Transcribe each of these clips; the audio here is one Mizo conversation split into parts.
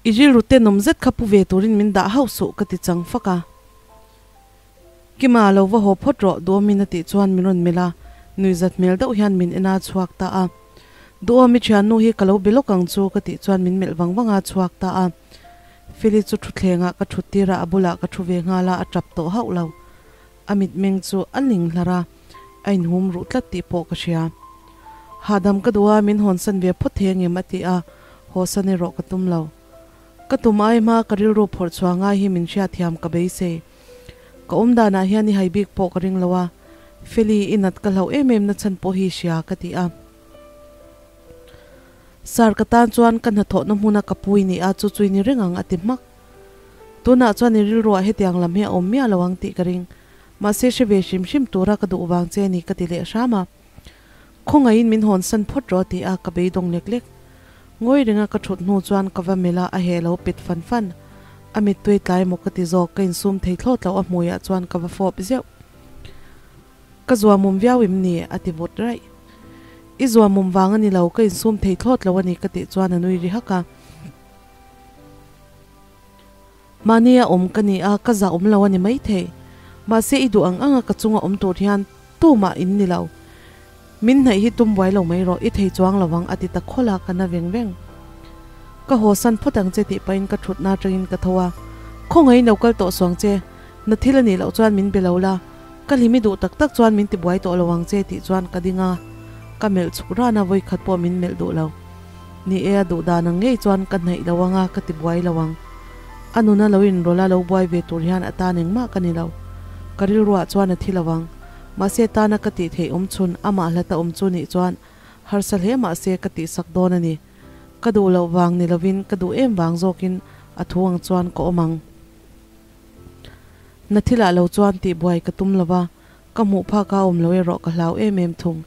I rilru tenawm zet kha pu ve turin min dah hauh suh ka ti chang fak a. Kima lo va haw phawt rawh Duhawmin a tih chuan min rawn melh a, nuihzat hmel deuh hian min en a chhuak ta a. Duhawm i thiannu hi ka lo be lawk ang chu ka tih chuan min melh vang vang a chhuak ta a. Feli chu thutthlengah ka thut tir a, a bulah ka thu ve nghal a, a tap tawh hauh lo. A mitmeng chu a ling hlar a, a inhum ruh tlat tih pawh ka hria. Hahdam ka duh a, min hawnsan ve phawt thei angem a ti a, hawsan erawh ka tum lo. Ka tum ai hma ka rilru phawrh chhuah ngai hi min hriatthiam ka beisei. Ka awm danah hian i hai bik pawh ka ring lo a, Feli i nat ka hlauh em em na chhan pawh hi hria ka ti a. Sir ka tan chuan ka hnathawhna hmuna ka pui ni a, chu chu i ni reng ang a ti hmak. Tunah chuan i rilruah hetiang lam hi a awm miah lo ang tih ka ring. Mahse hre ve hrim hrim tura ka duh vang che ni ka ti leh hram a. Khawngaihin min hawnsan phawt rawh a ti a, ka beidawng lek lek. Ngawi ringa ka thut hnu chuan ka va melh a, a heh lo pet fan fan. A mittui tlai maw ka ti zawk, ka insum thei thlawt lo a hmuiah chuan ka va fawp zeuh. Ka zuamawm viau im ni? a ti vut raih. I zuamawm vang a ni lo, ka insum thei thlawt lo a ni ka tih chuan a nui ri hak a. Mahnia awm ka ni a, ka zah awm lo a ni maithei. Mahse i duh ang anga ka chunga awm tur hian tumah in ni lo. Min hnaih hi tum buai lo mai rawh, i thei chuang lo ang a ti ta khawlh a, ka na veng veng. Ka haw san phawt ang che tih pahin ka thutna atangin ka tho a, Khawngaihin lo kal tawh suang che, na thil a nih loh chuan min be lo la, ka hlim i duh tak tak chuan min ti buai tawh lo ang che tih chuan ka ding a, ka melh chhuk ran a, vawikhat pawh min melh duh lo. Ni e, a duh dan ang ngei chuan ka hnaih lo ang a, ka ti buai lo ang. A nuna lo inrawlh a, lo buai ve tur hian a tan engmah ka ni lo. Ka rilruah chuan a thi lo ang. Mahse tana ka tih theih awm chhun, amah hlata awm chu nih chuan harsa hle mahse ka tihsak dawn a ni. Ka duh loh vang ni lovin ka duh em vang zawkin a thu ang chuan ka awm ang. Na thilah lo chuan tihbuai ka tum lo va, ka hmuh phak a awm lo erawh ka hlau em em thung.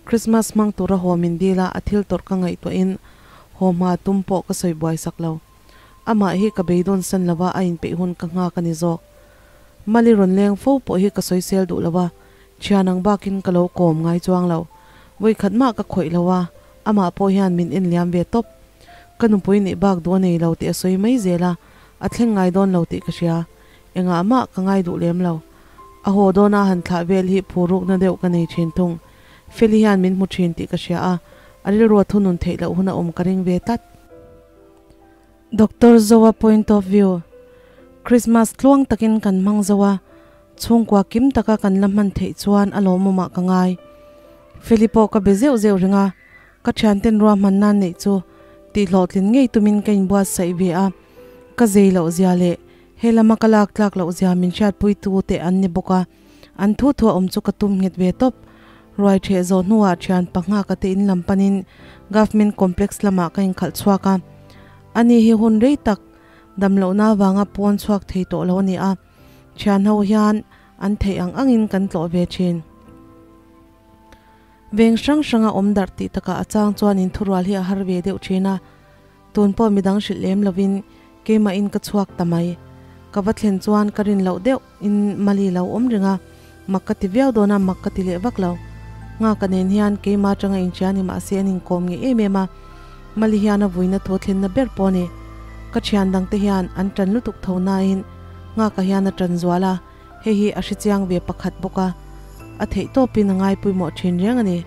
Christmas hmang tura haw min dil a, a thil tawrh ka ngaihtuahin haw hma tum pawh ka sawi buai sak lo. Amah hi ka beidawn san lo va, a inpeih hun ka nghak a ni zawk. Mali rawn leng fo pawh hi ka sawisel duh lo a, thian ang bakin ka lo kawm ngai chuang lo. Vawikhat mah ka khawih lo a, amah pawh hian min enliam ve tawp. Ka nupui nih bak duh a nei lo tih a sawi mai zel a, a thleng ngai dawn lo tih ka hria. Engah mah ka ngai duh lem lo. A haw dawna han thlah vel hi phurukna deuh ka nei thin thung. Feli hian min hmu thin tih ka hria a, a rilrua thunun theih loh hun a awm ka ring ve tlat. Doctor Zoa point of view, Christmas tluang takin kan hmang zo a, chhungkua kim taka kan la hman theih chuan a lawmawmah ka ngai. Feli pawh ka be zeuh zeuh ring a, ka thianten ruahman nan neih chu tih hlawhtlin ngei tumin ka inbuatsaih ve a, ka zei loh zia leh he lama ka lak tlak loh zia min hriatpuitu te an ni bawk a, an thu thu a awm chu ka tum nghet ve tawp. Ruai ṭheh zawh hnuah ṭhian pangha ka te in lam panin Government Complex lamah ka inkhalh chhuak a. Ani hi hun rei tak damlohna avanga pawn chhuak thei tawh lo a ni a, ṭhian ho hian an theih ang angin kan tlawh ve ṭhin. Veng hrang hranga awm darh tih takah a chang chuan inthurual hi a har ve deuh ṭhin a. Tun pawh midang hrilh lem lovin keimahin ka chhuak ta mai. Ka va thlen chuan ka rin loh deuh in Mali lo awm reng a, mak ka ti viau dawn a, mak ka ti leh vak lo. Nghaka nen hian keima atanga inhria ni mahse an inkawm nge em em a, Mali hian a vuina thu thlenna ber pawh a ni. Ka thian dangte hian an tan lutuk tho nain Nghaka hian a tan zual a, hei hi a hrechiang ve pakhat bawk a, a theih tawpin a ngaipawimawh thin reng a ni.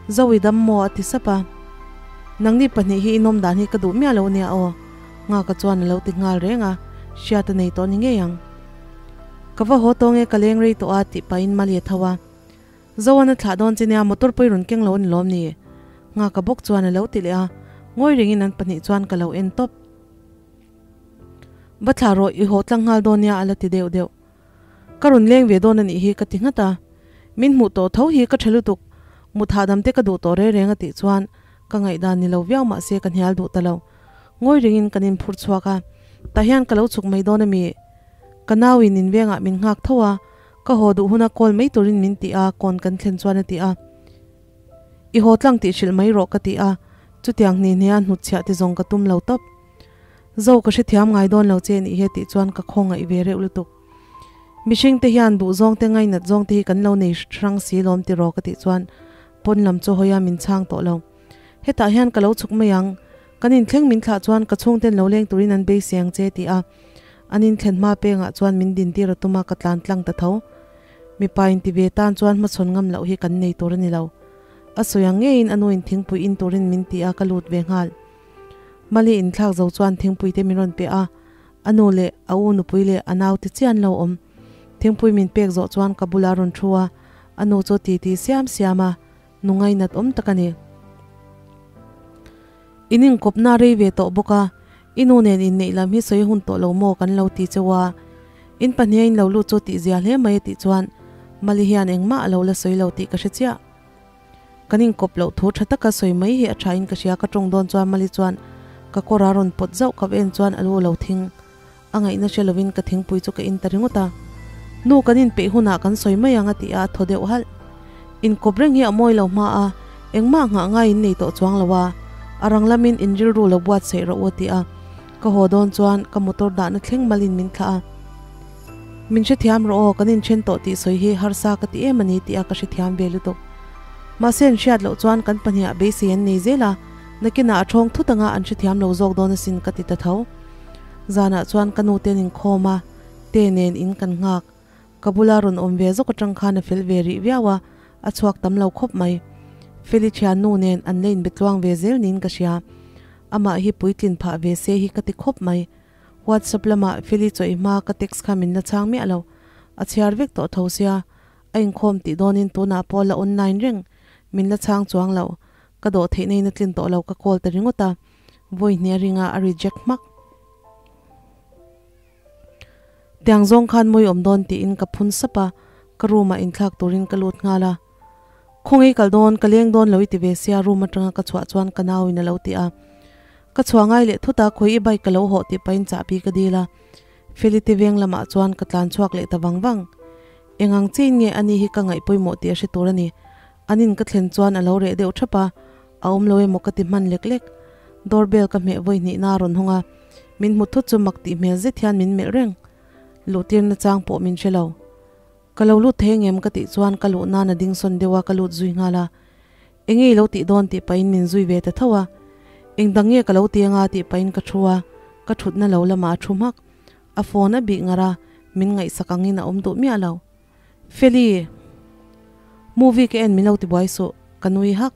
Zoe dam maw a ti sap a. Nangni pahnih hi inawm dan hi ka duh miah lo ania aw, Nghaka chuan a lo ti nghal reng a, hriat a nei tawh ni ngei ang. Ka va haw tawng e ka leng rei tawh a tih pahin Mali a tho a. Zoan a thlah dawn che nia motor pawh i rawn keng lo a ni lawm ni? Nghaka bawk chuan a lo ti leh a, ngawi rengin an pahnih chuan ka lo en tawp. Va thlah rawh, i haw tlang nghal dawn nia a la ti deuh deuh. Ka rawn leng ve dawn a nih hi ka ti nghat a, min hmuh tawh tho hi ka tha lutuk, mut hahdam te ka duh tawh reng reng a tih chuan ka ngaihdan ni lo viau mahse ka hnial duh ta lo. Ngawi ringin kan inphur chhuak a, tah hian ka lo chhuk mai dawn a mi? Ka nauin in vengah min nghak tho a, ka haw duh huna call mai turin min ti a, kawn kan thlen chuan a ti a. I haw tlang tih hrilh mai rawh ka ti a, chutiang hni hnia hnutchhiah te zawng ka tum lo tawp. Zo ka hrethiam ngai dawn lo che nih hi a tih chuan ka khawngaih ve reuh lutuk. Mihring te hian duh zawng te ngainat zawng te hi kan lo nei hrang si lawm tiraw ka tih chuan pawn lam chu hawi a min chhang tawh lo. Hetah hian ka lo chhuk mai ang. Kan in thleng min thlah chuan ka chhungten lo leng turin an beisei ang che ti a, an in thlen hma pengah chuan min din tir a tum a ka tlan tlang ta tho. Mipa in ti ve tan chuan hmachhawn ngam loh hi kan nei tur a ni lo. A sawi ang ngeiin a nu in thingpui in turin min ti a ka lut ve nghal. Mali in thlak zo chuan thingpui te min rawn pe a, a nu leh a u nupui leh a nau te chiah an lo awm. Thingpui min pek zawh chuan ka bulah a rawn thu a, a nu chu titi siam siam a, nu ngainat awm tak a ni. In inkawpna rei ve tawh bawk a, i nu nen inneih lam hi sawi hun tawh lo maw kan lo ti cheu a, in pahniha in lo lut chu tih zia hle mai a tih chuan Mali hian engmah a lo la sawi lo tih ka hre chiah. Kan inkawp loh thu tha taka sawi mai hi a tha in ka hria ka tawng dawn chuan Mali chuan ka kawr a rawn pawt zauh ka va en chuan a lu a lo thing. A ngaihna hre lovin ka thingpui chu ka in ta ringawt a. Nu kan inpeih hunah kan sawi mai ang a ti a, a thaw deuh halh. Inkawp reng hi a mawi lo hma a, engmah nghah ngai in nei tawh chuang lo a, a rang lamin in rilru lo buatsaih rawh u a ti a. Ka haw dawn chuan ka motor dahna thleng malin min thlah a. Min hrethiam rawh aw, kan inthen tawh tih sawi hi harsa ka ti em a ni tih a ka hrethiam ve lutuk. Mahse an hriat loh chuan kan pahniha beisei an nei zel a, nakinah a thawng thut anga an hrethiam lo zawk dawn asin ka ti ta tho. Zanah chuan ka nu ten inkhawm a, te nen in kan nghak. Ka bula rawn awm ve zawk atang khan a fel ve rih viau a, a chhuak tam lo khawp mai. Feli thiannu nen an la inbe tluang ve zel niin ka hria. Amah hi puitlin phah ve se hi ka ti khawp mai. WhatsApp lamah Feli chawih hma ka text kha min la chhang miah lo. A chhiar vek tawh tho sia, a inkhawm tih dawnin tunah pawh la online reng. Min la chhang chuang lo. Ka dawh theih neiin a tlin tawh lo ka call ta ringawt a. Vawi hnih a ring a, a reject hmak. Tiang zawng khan mawi awm dawn tiin ka phun sap a, ka room ah inthlak turin ka lut nghal a. Khawngaih kal dawn, ka leng dawn lo i ti ve sia room atanga ka chhuah chuan ka nau in a lo ti a. Ka chhuah ngai leh thut a, khawi i bike ka lo hawh tih pahin chahbi ka dil a. Feli te veng lamah chuan ka tlan chhuak leh ta vang vang. Eng ang chiin nge ani hi ka ngaih pawimawh tih a hre tur a ni. An in ka thlen chuan a lo reh deuh thap a, a awm lo emaw ka ti hman lek lek. Door bell ka hmeh vawi hnihna a rawn hawng a, min hmu thut chu mak tih hmel zet hian min melh reng. Luhtirna chang pawh min hre lo. Ka lo lut thei angem ka tih chuan ka luh nan a ding sawn deuh a ka lut zui nghal a. Enge i lo tih dawn tih pahin min zui ve ta tho a. Eng dang nge ka lo ti anga tih pahin ka thu a, ka thutna lo lamah a thu hmak. A phone a bih ngar a, min ngaihsak angin a awm duh miah lo. Feli! Movie ka en min lo ti buai suh, ka nui hak.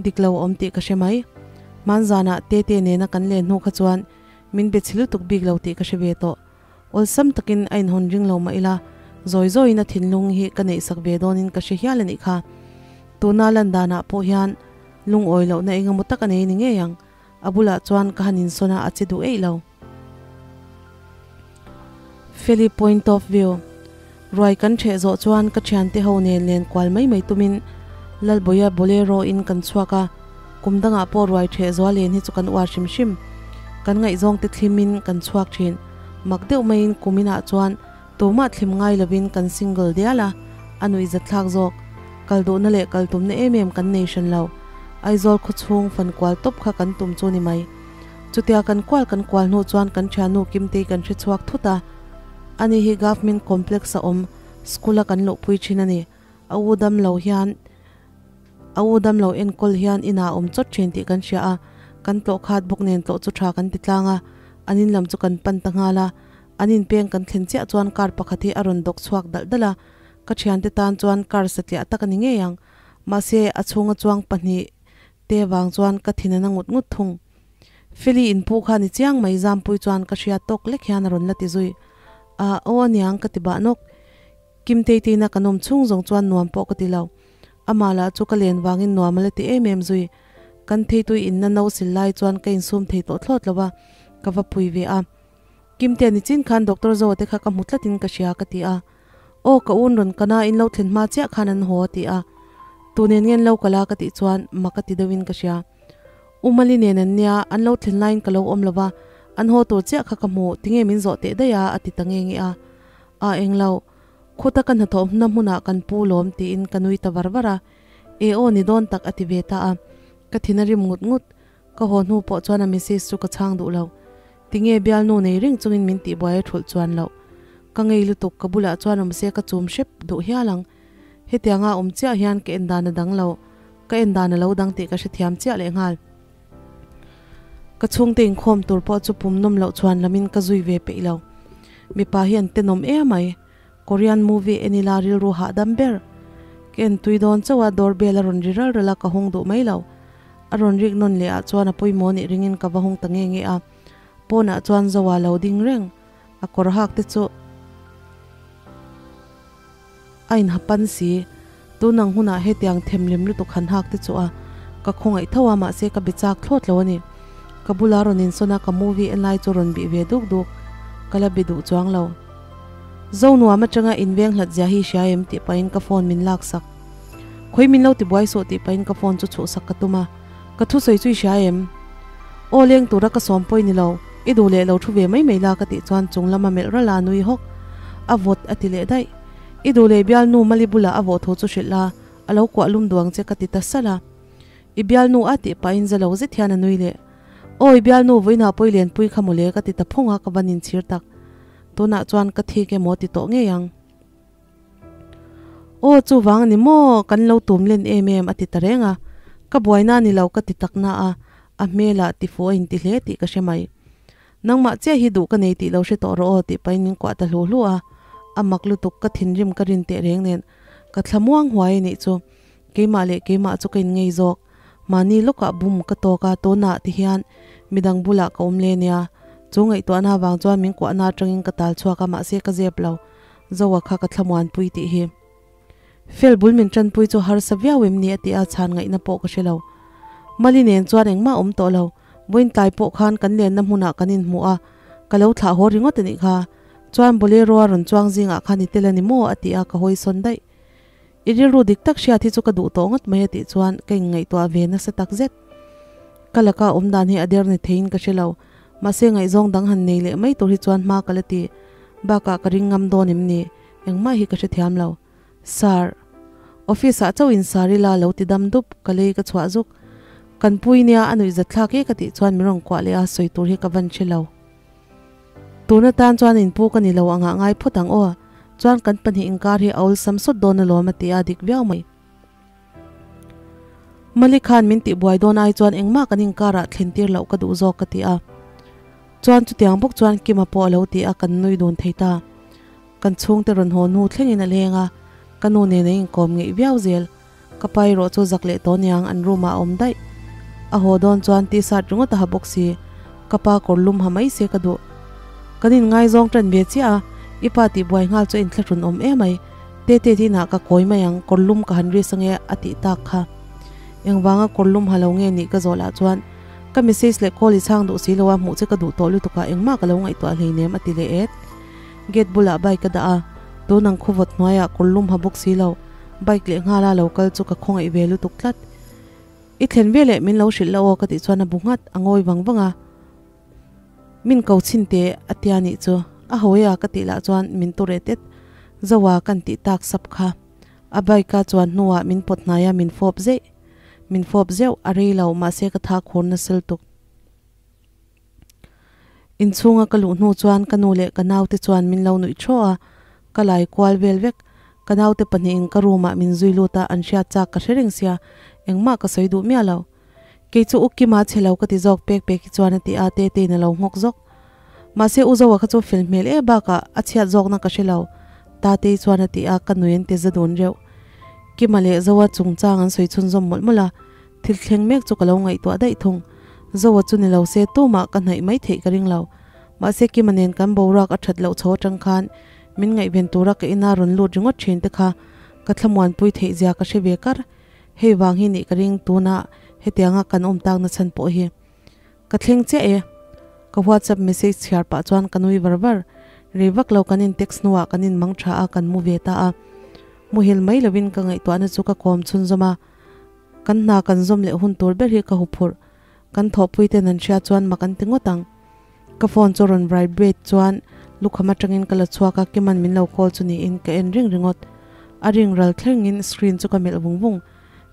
Dik lo a awm tih ka hre mai. Hmanzanah Tete nena kan len hnu kha chuan min be chhi lutuk bik lo tih ka hre ve tawh. Awlsam takin a inhawn ring lo mah ila, zawi zawiin a thinlung hi ka neihsak ve dawnin ka hre hial a nih kha. Tuna lan danah pawh hian lungawi lohna eng emaw tak a nei ni ngei ang. A bulah chuan ka han insawn a, a che duh eih lo. Feli point of view, Ruai kan ṭheh zawh chuan ka ṭhiante ho nen len kual mai mai tumin Lalbawia Bolero in kan chhuak a, kum dangah pawh ruai ṭheh zual len hi chu kan uar hrim hrim. Kan ngaihzawngte thlimin kan chhuak ṭhin. Mak deuh maiin kum inah chuan tumah thlim ngai lovin kan single dial a, a nuihzatthlak zawk. Kal duhna leh kal tumna em em kan nei hran lo. Aizawl khawchhung fan kual tawp kha kan tum chu ni mai. Chutia kan kual kan kual hnu chuan kan thiannu Kimtei kan hre chhuak thut a. Ani hi Government Complex a awm, school a kan luhpui thin a ni. A u dam lo hian a u dam lo enkawl hian inah a awm chawt thin tih kan hria a, kan tlawh khat bawk nen tlawh chu tha kan ti tlang a, an in lam chu kan pan ta nghal a. An in peng kan thlen chiah chuan car pakhat hi a rawn dawk chhuak dalh dalh a, ka thiante tan chuan car satliah tak a ni ngei ang. Mahse a chhunga chuang pahnih te vang chuan ka thin a na ngut ngut thung. Feli in pu kha ni chiang mai Zampui chuan ka hria tawk lek hian a rawn la ti zui. A aw aniang ka ti bah nawk. Kim Teitina kan awm chhung zawng chuan nuam pawh ka ti lo. Amah lah chu ka len vangin nuam a la ti em em zui. Kan theitui inna no sil lai chuan ka insum thei tawh thlawt lo a, ka va pui ve a. Kimte ni chin khan Doctor Zoa te kha ka hmu tlatin ka hria ka ti a. Aw ka un rawn kana in lo thlen hma chiah khan an haw a ti a. Tu nen nge an lo kal a ka tih chuan mak a ti deuhin ka hria. Umali nen an nia, an lo thlen laiin ka lo awm lo va, an haw tur chiah kha ka hmu, tinge min zawh teh daih a a ti ta nge nge a. A englo, khuta ka hnathawh hna hmunah kan pu lawm tiin ka nui ta var var a, e aw ni dawn tak a ti ve ta a, ka thin a rim ngut ngut, ka haw hnu pawh chuan a message chu ka chhang duh lo, tinge bialnu nei reng chungin min tihbuai a thulh chuan loh, ka ngei lutuk ka bulah chuan awm se ka chum hrep duh hial ang, hetianga awm chiah hian ka en dan a dang lo, ka en dan a lo dang tih ka hrethiam chiah leh nghal. Ka chhungte inkhawm tur pawh chu pum nawm loh chuan lamin ka zui ve peih lo. Mipa hi an tenawm emai. Korean movie en ila rilru hahdam ber. Ka en tui dawn chauh a, door bell a rawn ri ral ral a, ka hawng duh mai lo. A rawn rik nawn leh ah chuan a pawimawh nih ringin ka va hawng ta nge nge a. Pawnah chuan Zoa lo ding reng. A kawr hak te chu a inha pan si. Tunang hunah hetiang themlem lutuk han hak te chu a ka khawngaih tho a, mahse ka be chak thlawt lo a ni. Ka bula rawn insawn a, ka movie en lai chu rawn bih ve duk duk. Ka la be duh chuang lo. Zo nuam atanga inveng hlat zia hi hria em tih pahin ka phone min lak sak. Khawi min lo ti buai suh tih pahin ka phone chu chhuh sak ka tum a, ka thusawi chu i hria em? Aw leng tura ka sawm pawi ni lo, i duh leh lo thu ve mai mai la ka tih chuan chung lama melh ralh a nui hawk. A vawt a ti leh daih. I duh leh bialnu Mali bulah a vawh thu chu hrilh la, a lo kuah lum duang che ka ti ta salh a. I bialnu a tih pahin za lo zet hian a nui leh. Aw i bialnu vawiinah pawi lenpui kha mawle ka ti ta phawng a ka van inchhir tak. Tunah chuan ka thik emaw ti tawh ngei ang. Aw chuvang a ni maw, kan lo tum len em em a ti ta reng a. Ka buaina a ni lo ka ti tak na a, a hmelah ti fuh a inti hle tih ka hre mai. Nangmah chiah hi duh ka nei tih lo hre tawh rawh aw tih pahin min kuah ta hlu hlu a. A mak lutuk ka thinrim ka rin teh reng nen ka thlamuang huai a nih chu. Keimah leh keimah chu ka inngei zawk. Mahni lawkah bum ka tawk a, tunah ti hian midang bulah ka awm le nia. Chu ngaihtuahna avang chuan min kuahna atangin ka tal chhuak a, mahse ka zep lo. Zoa kha ka thlamuanpui tih hi. Fel bul min tanpui chu harsa viau em ni a ti a, chhan ngaihna pawh ka hre lo. Mali nen chuan engmah awm tawh lo. Vawiin tlai pawh khan kan lenna hmunah kan inhmuh a, ka lo thlah haw ringawt a nih kha. Chuan Bolero a rawn chuang zingah khan i tel a ni maw a ti a, ka hawi sawn daih. I rilru dik tak hriat hi chu ka duh tawh ngawt mai a tih chuan ka inngaihtuah ve nasa tak zet. Ka laka awm dan hi a der ni theiin ka hre lo. Mahse ngaihzawng dang han nei leh mai tur hi chuan hma ka la ti. Bakah ka ring ngam dawn em ni? Engmah hi ka hrethiam lo. Sir. Office ah chauh in sir ila lo ti dam dup, ka lei ka chhuah zuk. Kan pui nia a nuih zat thlak e ka tih chuan min rawn kuah leh a, sawi tur hi ka van hre lo. Tun atan chuan inpu ka ni lo angah ngai phawt ang aw. Chuan kan pahnih inkar hi a awlsam sawt dawn alawm a ti a dik viau mai. Mali khan min tihbuai dawn ai chuan engmah kan inkarah thlen tir loh ka duh zawk ka ti a. Chuan chutiang bawk chuan Kima pawh a lo ti a kan nui dun thei ta. Kan chhungte rawn haw hnu thlengin a leng a, ka nu nen a inkawm ngeih viau zel. Ka pa erawh chu zak leh tawh niang an room ah a awm daih. A haw dawn chuan t-shirt ringawt a ha bawk si. Ka pa kawr lum ha mai se ka duh. Kan inngaizawng tan ve chiah a, i pa tihbuai nghal chu a inthlahrun awm emai. Tete te inah ka kawi mai ang, kawr lum ka han risk ange a tih tak kha. Engvanga kawr lum ha lo nge nih ka zawh lah chuan ka message leh call i chhang duh si lo a, hmuh che ka duh tawh lutuk a, engmah ka lo ngaihtuah hleinem a ti leh et. Gate bulah bike a dah a, tun ang khawvawt hnuaiah kawr lum ha bawk si lo. Bike leh nghala lo kal chu ka khawngaih ve lutuk tlat. I thlen ve leh min lo hrilh lo aw ka tih chuan a bu nghat, a ngawi vang vang a. Min ko chhin teh a tia nih chu. A hawi a ka tih lah chuan min tu reh tet. Zoa kan tih tak sap kha. A bike a chuan hnuah min pawt hnai a min fawp zeih. Min fawp zeuh, a rei lo mahse ka tha khur nasa lutuk. Inchhunga ka luh hnu chuan ka nu leh ka naute chuan min lo nuih thaw a, ka lai kual vel vek. Ka naute pahnihin ka room ah min zui lut a, an hriat chak ka hre reng sia, engmah ka sawi duh miah lo. Kei chu U Kima che lo ka ti zawk pek pek hi chuan a ti a, Tetein a lo nghawk zawk. Mahse U Zoa kha chu fel hmel e bakah a chhiat zawkna ka hre lo, Tatei chuan a ti a, ka nui an ti za dun reuh. Kima leh Zoa chungchang an sawi chhunzawm mawlh mawlh a, Thil thleng mek chu ka lo ngaihtuah daih thung. Zoa chu ni lo se tumah ka hnaih mai theih ka ring lo. Mahse Kima nen kan boruak a that loh chho atang khan min ngaihven tura ka ina rawn lut ringawt thin te kha ka thlamuanpui theih zia ka hre ve kar. Hei vang hi nih ka ring tuna hetianga kan awm takna chhan pawh hi. Ka thleng chiah e. Ka WhatsApp message chhiar pah chuan ka nui var var. Rei vak lo kan in text hnuah kan in mang tha a kan mu ve ta a. Muhil mai lovin ka ngaihtuahna chu ka kawm chhunzawm a. Kan hna kan zawm leh hun tur ber hi ka huphurh. Kan thawhpui ten an hria chuan mak an ti ngawt ang. Ka phone chu rawn vibrate chuan lukham atangin ka la chhuak a, Kiman min lo call chu niin ka en ring ringawt. A ring ral thlengin screen chu ka melh vung vung.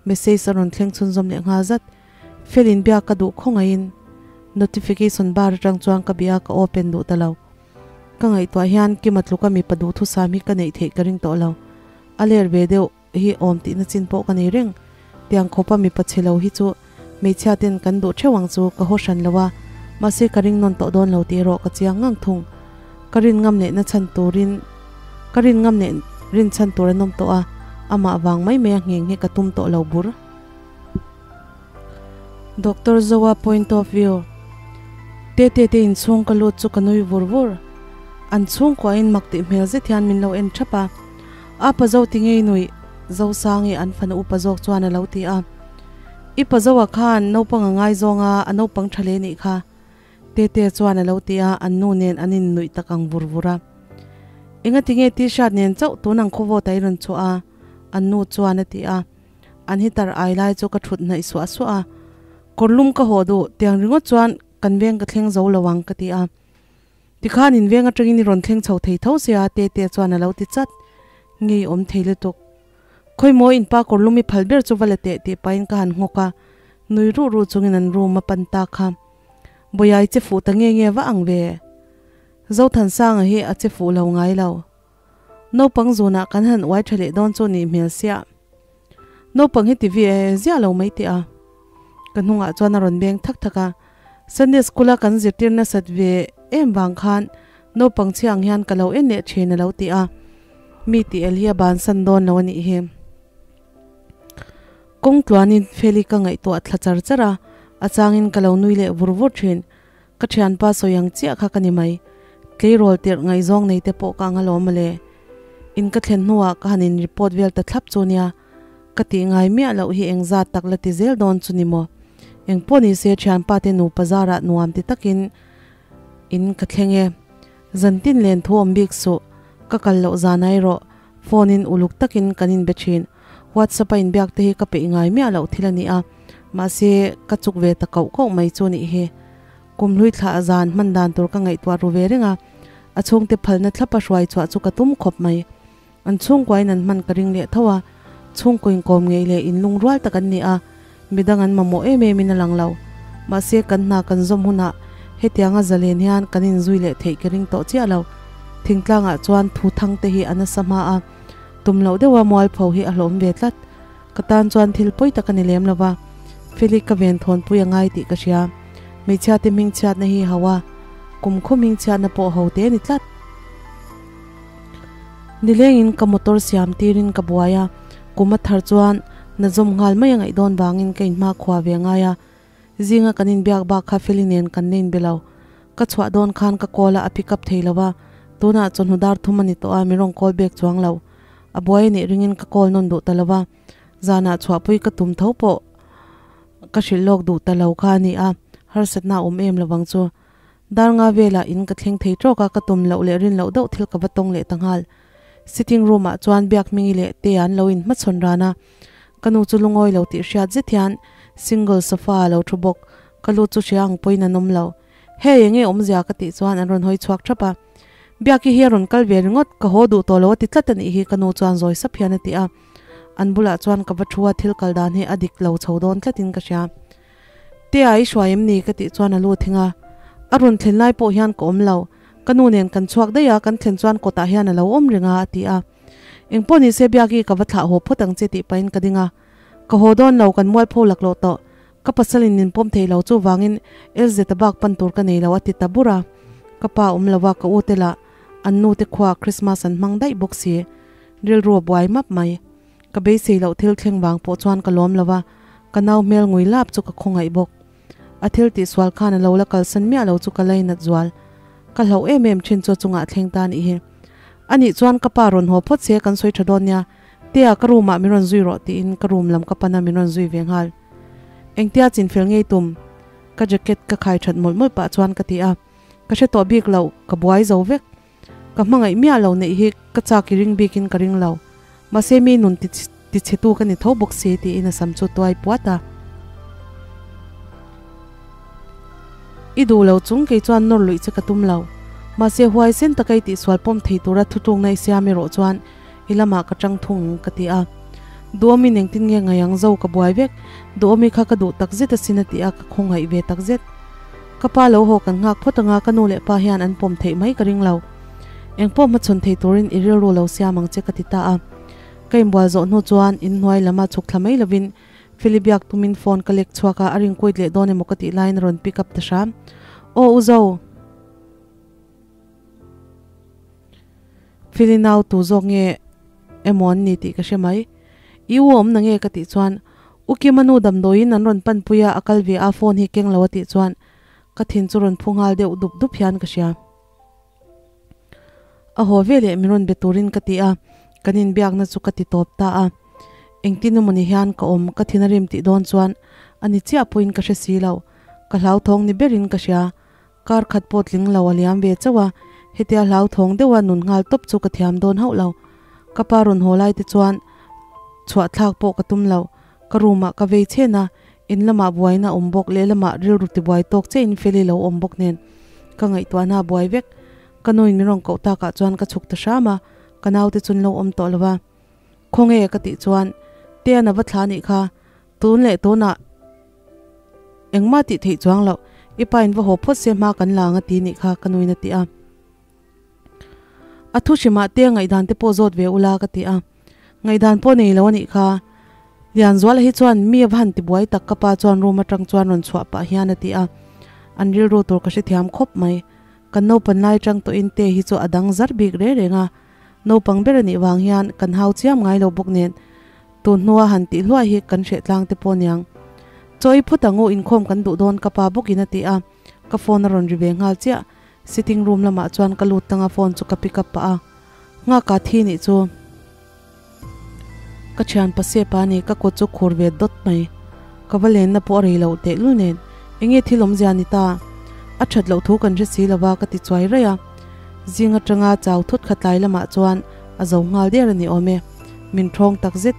Message a rawn thleng chhunzawm leh nghal zat. Felin biak ka duh khawngaihin notification bar atang chuan ka bia ka open duh ta lo. Ka ngaihtuah hian Kima tluka mipa duhthusam hi ka neih theih ka ring tawh lo. A ler ve deuh. hi awm tihna chin pawh ka nei reng. Tiang khawpa mipa chhe lo hi chu hmeichhia ten kan duh theuh ang chu ka haw hran lo a. Mahse ka ring nawn tawh dawn lo tih erawh ka chiang ngang thung. Ka rin ngam leh na chhan turin ka rin ngam leh rin chhan tur an awm tawh a, amah vang mai mai a ngheng hi ka tum tawh lo bur. Doctor Zoa point of view Tete te inchhung ka lut chu ka nui vur vur. An chhungkuahin mak tih hmel zet hian min lo en thap a. A pa zo ti ngei nuih Zosangi an fanu upa zawk chuan a lo ti a. I pa Zoa khan naupang a ngaizawng a, a naupang tha hle nih kha. Tete chuan a lo ti a, an nu nen an innuih tak ang vur vur a. Engati nge T-shirt nen chauh tun ang khawvawt a i rawn chhuah a? An nu chuan a ti a. An hitar ai lai chu ka thut hnaih suah suah a. Kawrlum ka haw duh, tiang ringawt chuan kan veng ka thleng zo lo ang ka ti a. Tikhan in veng atangin i rawn thleng chho thei tho sia Tete chuan a lo ti chat. Ngei awm thei lutuk. Khawi maw in pa kawrlum i phal ber chu va la teh tih pahin ka han nghawk a, nui ruh ruh chungin an room a pan ta kha. Bawihai che fuh ta nge nge va ang ve. Zothansanga hi a che fuh lo ngai lo. Naupang zunah kan han uai tha leh dawn chu nih hmel sia. Naupang hi ti ve ziah lo mai teh a. Ka hnungah chuan a rawn beng thak thak a. Sunday school a kan zirtir nasat ve em vang khan naupang chhia ang hian ka lo en leh thin a lo ti a. Mi tih el hi a bansan dawn lo a nih hi. Kawng tluanin Feli ka ngaihtuah thla char char a, a changin ka lo nui leh vur vur thin. Ka thianpa sawi ang chiah kha ka ni mai. Tleirawl tirh ngaihzawng nei te pawh ka ang alawm mawle. In ka thlen hnuah ka han in report vel ta thlap chu nia. Ka tih ngai miah loh hi engzat tak la ti zel dawn chu ni maw. Engpawh ni se thianpa te nupa zarah nuam ti takin in ka thleng e. Zantin len thu awm bik suh. Ka kal loh zan ai rawh. Phone in uluk takin kan inbe thin. WhatsApp a inbiak te hi ka peih ngai miah loh thil a ni a, mahse ka chuk ve ta koh koh mai chu nih hi. Kum hlui thlah zan hman dan tur ka ngaihtuah ru ve reng a, a chhungte phalna thlapa hruai chhuah chu ka tum khawp mai. An chhungkuain an hman ka ring leh tho a, chhungkaw inkawm ngeih leh inlungrual tak an ni a, midang an mamawh em em in a lang lo. Mahse kan hna kan zawm hunah hetianga zalen hian kan inzui leh theih ka ring tawh chiah lo. Thingtlangah chuan thu thang te hi a nasa hma a. Tum loh deuha mualpho hi a hlawm ve tlat. Ka tan chuan thil pawi tak a ni lem lo va, Felix ka ven thawnpui a ngai tih ka hria. Hmeichhia te hmingchhiatna hi ho a, kum khaw hmingchhiatna pawh ho te a ni tlat. Nilengin ka motor siam tirin ka buai a, kum a thar chuan na zawm nghal mai a ngaih dawn vangin ka inhmakhua ve a ngai a. Zinga kan inbiak bak kha Feli nen kan la inbe lo. Ka chhuah dawn khan ka call a, a pick up thei lo va. Tunah chawhnu dar thum a ni tawh a, min rawn call back chuang lo. A buai a nih ringin ka call nawn duh ta lo va. Zanah chhuahpui ka tum tho pawh ka hrilh lawk duh ta lo kha a ni a, harsatna a awm em lovang chu. Dar nga velah in ka thleng thei tawk a, ka tum loh leh rin loh deuh thil ka va tawng leh ta nghal. Sitting room ah chuan Biakhmingi leh Tea an lo inhmachhawn ran a. Ka nu chu lungawi lo tih hriat zet hian single sofa a lo thu bawk. Ka lu chu hria ang pawhin an awm lo. Hey, enge awmzia ka tih chuan an rawn hawi chhuak thap a. Biaki hi a rawn kal ve ringawt, ka haw duh tawh lo a ti tlat a nih hi ka nu chuan zawi sap hian a ti a. An bulah chuan ka va thu a, thil kal dan hi a dik lo chho dawn tlatin ka hria. Tea i hruai em ni? ka tih chuan a lu thing a. A rawn thlen lai pawh hian ka awm lo. Ka nu nen kan chhuak daih a, kan thlen chuan kawtah hian a lo awm reng a a ti a. Engpawh ni se Biaki ka va thlah haw phawt ang che tih pahin ka ding a. Ka haw dawn lo, kan mualpho laklawh tawh. Ka pasalin min pawm thei lo chuvangin LZ a bak pan tur ka nei lo a ti ta bur a. Ka pa awm lo a, ka u te lah an nu te khuaa Christmas an hmang daih bawk si. Rilru a buai map mai. Ka beisei loh thil thleng vang pawh chuan ka lawm lo a, ka nau hmel ngui lap chu ka khawngaih bawk. A thil tihsual khan a lo la kalsan miah lo chu ka lainat zual. Ka hlauh em em thin chu a chungah thleng ta anih hi. Anih chuan ka pa rawn haw phawt se kan sawi tha dawn nia, Tea ka room ah min rawn zui rawh tiin ka room lam ka pan a min rawn zui ve nghal. Engtia chinfel ngei tum? Ka jacket ka khai that mawlh mawlh pah chuan ka ti a, ka hre tawh bik lo, ka buai zo vek. Ka hmangaih miah lo neih hi ka chak i ring bikin ka ring lo. Mahse mi nun ti tichhetu ka ni tho bawk si tiin a sam chu tuai puat a. I duh lo chung kei chuan nawr luih che ka tum lo. Mahse huai sen taka i tihsual pawm thei tura thutlukna i siam erawh chuan i lamah ka tang thung ang ka ti a. Duhawmi nengtin nge ngai ang zo ka buai vek. Duhawmi kha ka duh takzet asin a ti a, ka khawngaih ve takzet. Ka pa lo haw kan nghak phawt anga ka nu leh pa hian an pawm theih mai ka ring lo. Engpawh hmachhawn thei turin i rilru lo siam ang che ka ti ta a. Ka inbual zawh hnu chuan inhnuai lama chhuk thla mai lovin Feli biak tumin phone ka lek chhuak a, a ring kuit leh dawn emaw ka tih laiin a rawn pick up ta hram. Aw u Zo. Feli nau tu zawk nge emaw an ni tih ka hre mai. I u awm na nge ka tih chuan U Kima nu damdawiin an rawn pan pui a, a kal ve a, phone hi keng lo a tih chuan ka thin chu rawn phu nghal deuh dup dup hian ka hria. A haw ve leh min rawn be turin ka ti a, kan inbiakna chu ka ti tawp ta a. Engtin emaw ni hian ka awm, ka thin a rim tih dawn chuan a ni chiah pawhin ka hre si lo, ka hlauthawng ni berin ka hria. Kar khat pawh tling lo a liam ve chauh a, hetia hlauthawng deuha nun nghal tawp chu ka thiam dawn hauh lo. Ka pa rawn haw lai te chuan chhuah thlak pawh ka tum lo, ka room ah ka vei chhen a, in lamah buaina awm bawk lehlamah rilru tibuai tawk chiahin Feli lo awm bawk nen ka ngaihtuahna a buai vek. Ka nuin min rawn koh takah chuan ka chhuk ta hram a, ka naute chu an lo awm tawh lo va. Khawnge ka tih chuan Tean a va thla anih kha, tun leh tunah engmah tih theih chuang loh, i pa in va haw phawt se hma kan la ang a ti nih kha ka nuin a ti a. A thu hrimah te ngaihdan te pawh zawt ve ula ka ti a, ngaihdan pawh nei lo anih kha. Lianzuala hi chuan mi a va han tibuai tak ka pa chuan room atang chuan rawn chhuah pah hian a ti a, an rilru tur ka hrethiam khawp mai. Kan naupan lai atang tawhin te hi chu a dang zar bik reng reng a, naupang ber anih vang hian kan hau chiam ngai lo bawk nen tun hnua han tih hluai hi kan hreh tlang te pawh aniang. Chaw i phut ang u inkhawm kan duh dawn ka pa bawkin a ti a, ka phone a rawn ri ve nghal chiah. Sitting room lamah chuan ka lut tang a phone chu ka pick up pah a, Nghaka thi nih chu ka thian pa sep a ni ka kut chu khur ve dawt mai. Ka va lenna pawh a rei loh tehlul nen enge thil awmzia ni ta? A that loh thu kan hre si lova ka ti chuai raih a. Zing atanga chau thut kha tlai lamah chuan a zo nghal der a ni awm e. Min thawng tak zet.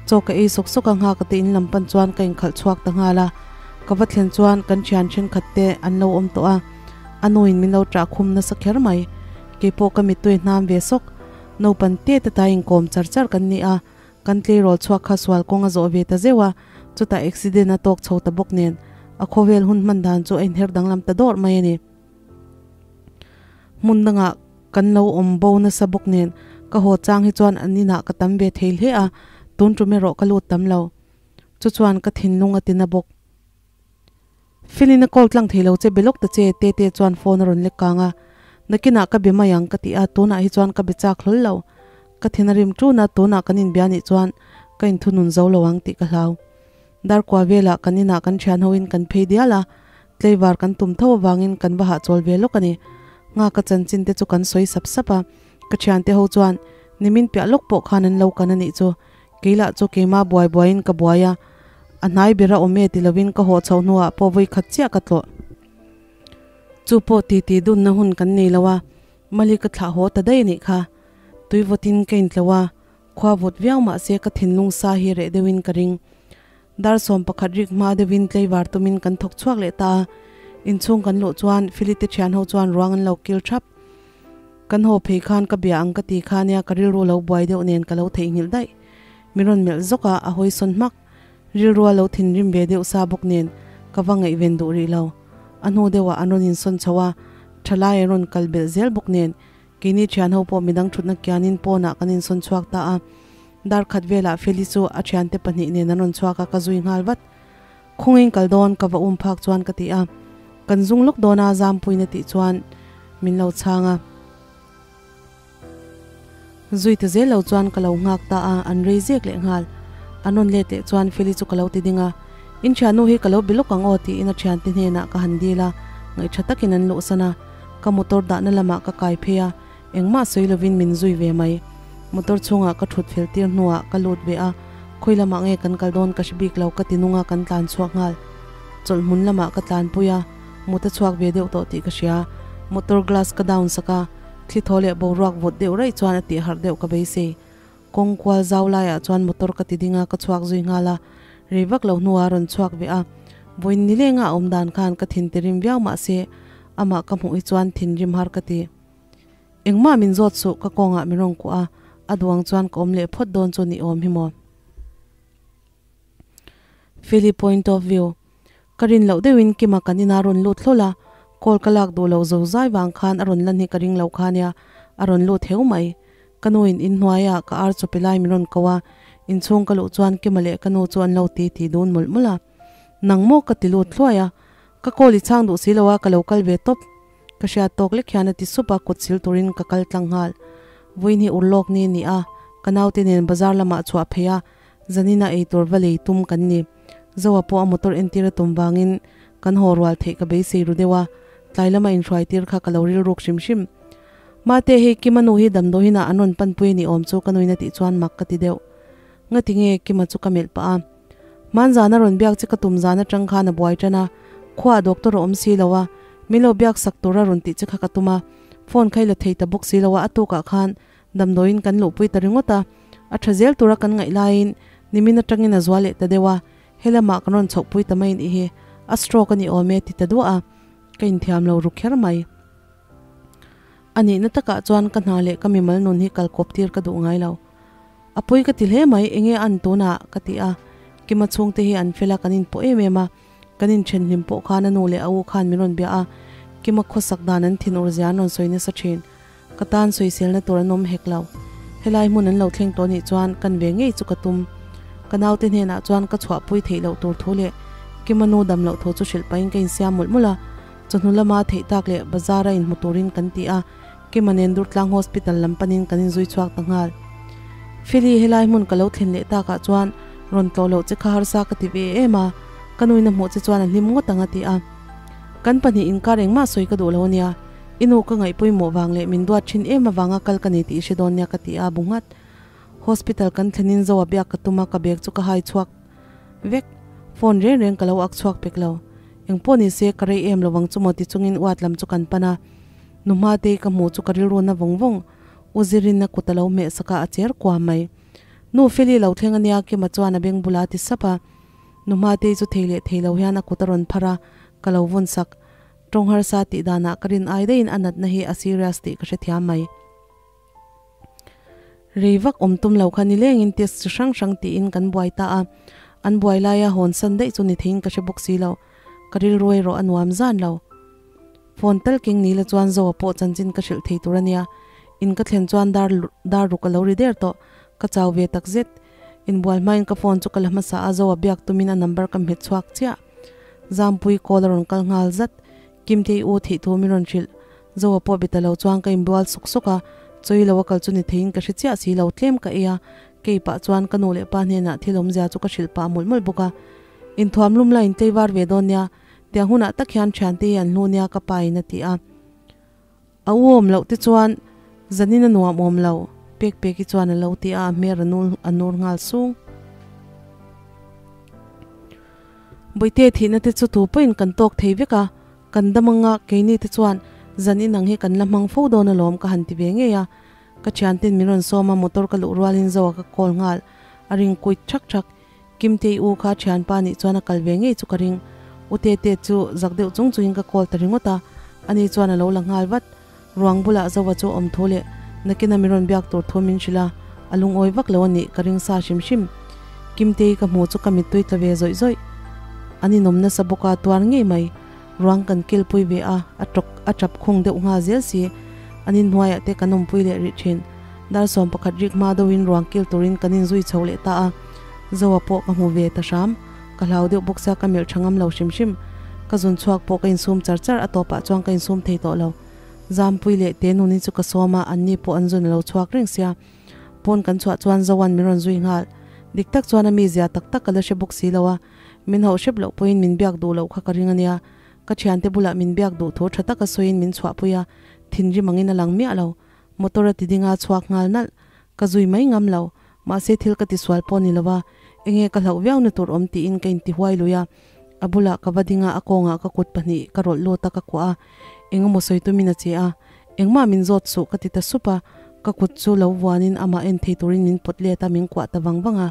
Chaw ka ei sawk sawk a nghak te in lam pan chuan ka inkhalh chhuak ta nghal a. Ka va thlen chuan kan thian thenkhat te an lo awm tawh a. A nuin min lo ṭah khum nasa kher mai. Keipawh ka mittui hnam ve sawk. Naupan te te ta inkawm char char kan ni a, kan tleirawl chhuak kha sual kawng a zawh ve ta zeuh a, chutah accident a tawk chho ta bawk nen a khawvel hun hman dan chu a inher danglam ta dawrh mai a ni. Hmun dangah kan lo awm bo nasa bawk nen ka haw chang hi chuan an inah ka tam ve thei hle a, tun tum erawh ka lut tam lo. Chu chuan ka thinlung a tina bawk. Felin a call tlang thei lo che be lawk ta che Tete chuan phone a rawn lek kang a, nakinah ka be mai ang ka ti a, tunah hi chuan ka be chak hlawl lo. Ka thin a rim ṭun a, tunah kan inbia nih chuan ka inthunun zo lo ang tih ka hlau. Darkua velah kan inah kan thian hoin kan phei dial a, tleivar kan tum tho avangin kan va hahchawl ve lawk a ni. Nghaka chanchin te chu kan sawi sap sap a, ka thiante ho chuan nimin piah lawk pawh khan an lo kan a nih chu, Kei lah chu keimah buai buaiin ka buai a, a hnai ber a awm e ti lovin ka haw chhoh hnuah pawh vawi khat chiah ka tlawh. Chu pawh titi dunna hun kan nei lo a, Mali ka thlah haw ta daih a nih kha. Tui vawtin ka intlo a, khua vawt viau mah se ka thinlung sa hi reh deuhin ka ring. Dar 11 rik hma deuhin tleivar tumin kan thawk chhuak leh ta a, inchhung kan luh chuan Philite thian ho chuan ruang an lo kil thap. Kan haw phei khan ka bia ang ka ti kha nia ka rilru lo buai deuh nen ka lo theihnghilh daih. Min rawn melh zawk a, a hawi sawn hmak. Rilrua lo thinrim ve deuh sa bawk nen ka va ngaihven duh rih lo. A hnu deuhah an rawn insawn chho a, thalai an rawn kal belh zel bawk nen keini thian ho pawh midang thutna kianin pawnah kan insawn chhuak ta a. Dar khat velah Feli chu a thiante pahnih nen an rawn chhuak a, ka zui nghal vat. Khawngin kal dawn ka va um phak chuan ka ti a, kan zung lawk dawn a Zampuina tih chuan min lo chhang a. Zui ta zel lo chuan ka lo nghak ta a, an rei zek leh nghal. An rawn let leh chuan Feli chu ka lo ti ding a, In thiannu hi ka lo bi lawk ang aw tiin a thiante hnenah ka han dil a, ngaihṭha takin an luhsan a, ka motor dahna lamah ka kai phei a, Engmah sawi lovin min zui ve mai. Motor chhungah ka thut fel tir hnuah ka lut ve a, khawi lamah nge kan kal dawn ka hre bik lo ka ti nunga kan tlan chhuak nghal. Chawlh hmun lamah ka tlanpui a, mut a chhuak ve deuh tawh tih ka hria. Motor glass ka down sak a, thli thaw leh boruak vawt deuh raih chuan a tih harh deuh ka beisei. Kawng kual zau laiah chuan motor ka ti ding a, ka chhuak zui nghal a, rei vak lo hnuah a rawn chhuak ve a. Vawiin nilenga a awm dan khan ka thin tirim viau mahse amah ka hmuh hi chuan thinrim har ka ti. Engmah min zawt suh, ka kawngah min rawn kuah a, a duang chuan ka awm leh phawt dawn chu ni awm hi maw? Philly point of view, Ka rin loh deuhin Kima kan inah a rawn lut hlawl a, call ka lak duh loh zo zai vang khan a rawn lan hi ka ring lo kha nia, a rawn lut heu mai. Ka nuin inhnuaiah ka ar chawpe lai min rawn ko a, inchhung ka luh chuan Kima leh ka nu chu an lo ti ti dun mawlh mawlh a. Nang maw ka ti lut hluai a. Ka call i chhang duh si lo a, ka lo kal ve tawp. Ka hriat tawk lek hian a ti sup a, kut sil turin ka kal tlang nghal. Vawiin hi urlawk ni a ni a, ka naute nen bazar lamah chhuah phei a, zanina ei tur va lei tum kan ni. Zoa pawh a motor entir a tum vangin kan haw rual theih ka beisei ru deuh a, tlai lama inhruai tir kha ka lo rilruk hrim hrim. Mate, hei Kima nu hi damdawiin ah an rawn panpui a ni awm chu ka nuin a tih chuan mak ka ti deuh. Ngati nge Kima chu ka melh pah a. Hmanzan a rawn biak che ka tum zan atang khan a buai tan a, khuaah doctor a awm si lo a, min lo biak sak tur a rawn tih che kha ka tum a, phone kha i la thei ta bawk si lo a, a tukah khan damdawiin kan luhpui ta ringawt a, a tha zel tura kan ngaih laiin nimin atangin a zual leh ta deuh a, helamah kan rawn chhohpui ta mai nih hi, a stroke a ni awm e ti ta duah a, ka inthiam lo ru kher mai. A nihna takah chuan ka hna leh ka mimal nun hi kalkawp tir ka duh ngai lo. A pawi ka ti hle mai, enge an tunah? ka ti a. Kima chhungte hi an fel a, kan inpawh em em a. Kan inthen hlim pawh khan a nu leh a u khan min rawn bia a, Kima khawsak dan an thin ur zia an rawn sawi nasa thin. Ka tan sawiselna tur an awm hek lo. Helai hmun an lo thleng tawh nih chuan kan ve ngei chu ka tum. Ka naute hnenah chuan ka chhuahpui theih loh tur thu leh Kima nu dam loh thu chu hrilh pahin ka insiam mawlh mawlh a. Chawhnu lama theih tak leh bazar a inhmu turin kan ti a. Kima nen Durtlang Hospital lam panin kan inzui chhuak ta nghal. Feli, helai hmun ka lo thlen leh takah chuan rawn tlawh loh che kha harsa ka ti ve em a, ka nuin a hmuh che chuan a hlim ngawt ang a ti a. Kan pahnih inkar engmah sawi ka duh lo ania, i nu ka ngaihpawimawh vang leh min duat thin em avanga kal ka ni tih i hre dawn nia ka ti a, bu nghat. Hospital kan thlenin Zoa biak ka tum a, ka bag chu ka hai chhuak vek. Phone reng reng ka lo ak chhuak pek lo. Engpawh ni se ka rei em lovang chu maw ti chungin uat lam chu kan pan a. Nu hmatei ka hmuh chu ka rilru na vawng vawng. U Zirin a kut a lo hmeh sak a, a cher kuam mai. Nu Feli lo thleng ania Kima chuan a beng bula a ti sap a. Nu hmatei chu thei leh thei lo hian a kut a rawn phar a, ka lo vawn sak. Tawng harsa tih danah ka rin ai daihin a natna hi a serious tih ka hrethiam mai. Rei vak awm tum lo kha nilengin test chi hrang hrang tiin kan buai ta a. An buai laia hawn san daih chu ni theiin ka hre bawk si lo. Ka rilru erawh a nuam zan lo. Phone tal keng ni la chuan Zoa pawh chanchin ka hrilh thei tur a nia. In ka thlen chuan dar dar ruk a lo ri der tawh. Ka chau ve tak zet. Inbual hmain ka phone chu ka la hmasa a, Zoa biak tumin a number ka hmet chhuak chiah. Zampui call a rawn kal nghal zat. Kimtei u thih thu min rawn hrilh. Zoa pawh be ta lo chuan ka inbual sawk sawk a, chawi lo a kal chu ni theiin ka hre chiah si lo tlem ka ei a. Kei pah chuan ka nu leh pa hnenah thil awmzia chu ka hrilh pah mawlh mawlh bawk a. Inthuam lum la intleivar ve dawn nia. Tiang hunah tak hian thiante hi an hlu nia ka pa in a ti a. A u awm loh te chuan zanin a nuam awm lo, pek pek hi chuan a lo ti a, a hmer a nul a nur nghal sung. Bawihte thihna te chu tu pawhin kan tawk thei vek a, kan dam anga keini te chuan zan inang hi kan la hmang fo dawn alawm ka han ti ve ngei a. Ka thianten min rawn sawm a, motor ka luh rualin Zoa ka call nghal, a ring kuit thak thak. Kimtei u kha thianpa nih chuan a kal ve ngei chu ka ring. U Tete chu zak deuh chung chungin ka call ta ringawt a, ani chuan a lo la nghal vat. Ruang bulah Zova chu awm thu leh nakina min rawn biak tur thu min hrilh a, a lungawi vak lo a nih ka ring sa hrim hrim. Kimtei ka hmu chu ka mittui tla ve zawih zawih. An inawm nasa bawk a, tuar ngei mai. Ruang kan kilpui ve a, a tawk a tap khung deuh nghal zel si. An inhnuaiah te kan awmpui leh rih thin. Dar 11 rik hma deuhin ruang kil turin kan inzui chho leh ta a, Zoa pawh ka hmu ve ta hram. Ka hlau deuh bawk sia ka melh tha ngam lo hrim hrim. Ka zun chhuak pawh ka insum char char, a tawpah chuan ka insum thei tawh lo. Zampui leh te nuni chu ka sawm a, anni pawh an zun a lo chhuak reng sia. Pawn kan chhuah chuan Zoa'n min rawn zui nghal. Dik tak chuan a mizia tak tak ka la hre bawk si lo a, min hauh hrep loh pawhin min biak duh loh kha ka ring a nia. Ka thiante bulah min biak duh thu tha taka sawiin min chhuahpui a, thinrim angin a lang miah lo. Motor a ti ding a chhuak nghal nalh. Ka zui mai ngam lo. Mahse thil ka ti sual pawh ni lo a, enge ka hlauh viau na tur awm tiin ka inti huai lui a. A bulah ka va ding a, a kawngah ka kut pahnih ka rawlh lut a ka kuah a. Engemaw sawi tumin a che a, engmah min zawt suh ka ti ta sup a. Ka kut chu lo vuanin amah en thei turin min pawt let a, min kuah ta vang vang a.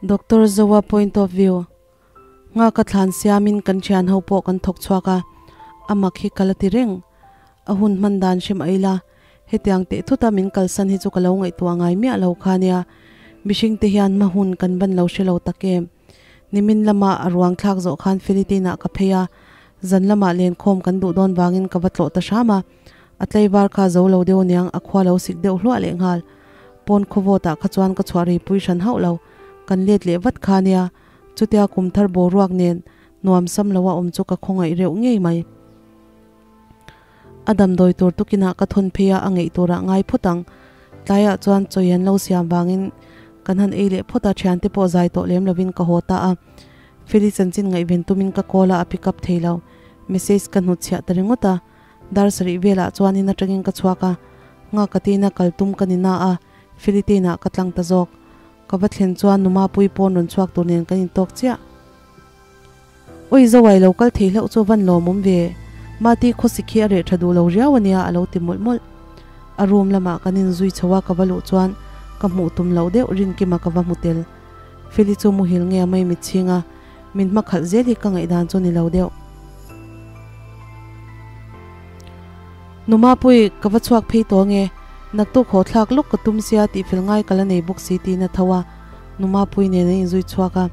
Doctor Zoa point of view. Nghaka thlan siamin kan thian ho pawh kan thawk chhuak a, a mak hi ka la ti reng. A hun hman dan hrim a ila, hetiang teh thuta min kalsan hi chu ka lo ngaihtuah ngai miah lo kha nia. Mihring te hian hma hun kan ban lo hre lo tak em. Nimin lama a ruang thlak zawh khan Philippine ah ka phei a, zan lamah lenkhawm kan duh dawn vangin ka va tlawh ta hram a. A tlaivar kha zo lo deuh aniang a khua lo sik deuh hluah leh nghal. Pawn khawvawt ah kha chuan ka chhuah rei pui hran hauh lo. Kan let leh vat kha nia. Chutia kum thar boruak nen Nuam sam lo a awm chu ka khawngaih reuh ngei mai. A damdawi tur tukinah ka thawn phei a, a ngeih turah ngai phawt ang. Tlaiah chuan chawi an lo siam vangin kan han ei leh phawt a, thiante pawh zai tawh lem lovin ka haw ta a. Feli chanchin ngaihven tumin ka call a, a pick up thei lo. Message ka hnutchhiah ta ringawt a. Dar sarih velah chuan in atangin ka chhuak a, nghak ka tina kal tum ka ni na a, Feli te inah ka tlang ta zawk. Ka va thlen chuan nu Mapuii pawn rawn chhuak tur nen kan intawk chiah. Ui Zawai lo kal thei hlauh chu van lawmawm ve, Mati khawsik hi a reh tha duh lo riau ania a lo ti mawlh mawlh. A room lamah kan inzui chho a ka va luh chuan ka hmuh tum loh deuh Rinkima ka va hmu tel. Feli chu muhil nge a mai mitchhing a, min hma khalh zel hi ka ngaihdan chu ni lo deuh. Nu Mapui, ka va chhuak phei tawh ange, naktuk haw thlak lawk ka tum sia tih fel ngai ka la nei bawk si tiin a tho a, Nu Mapui nen an inzui chhuak a.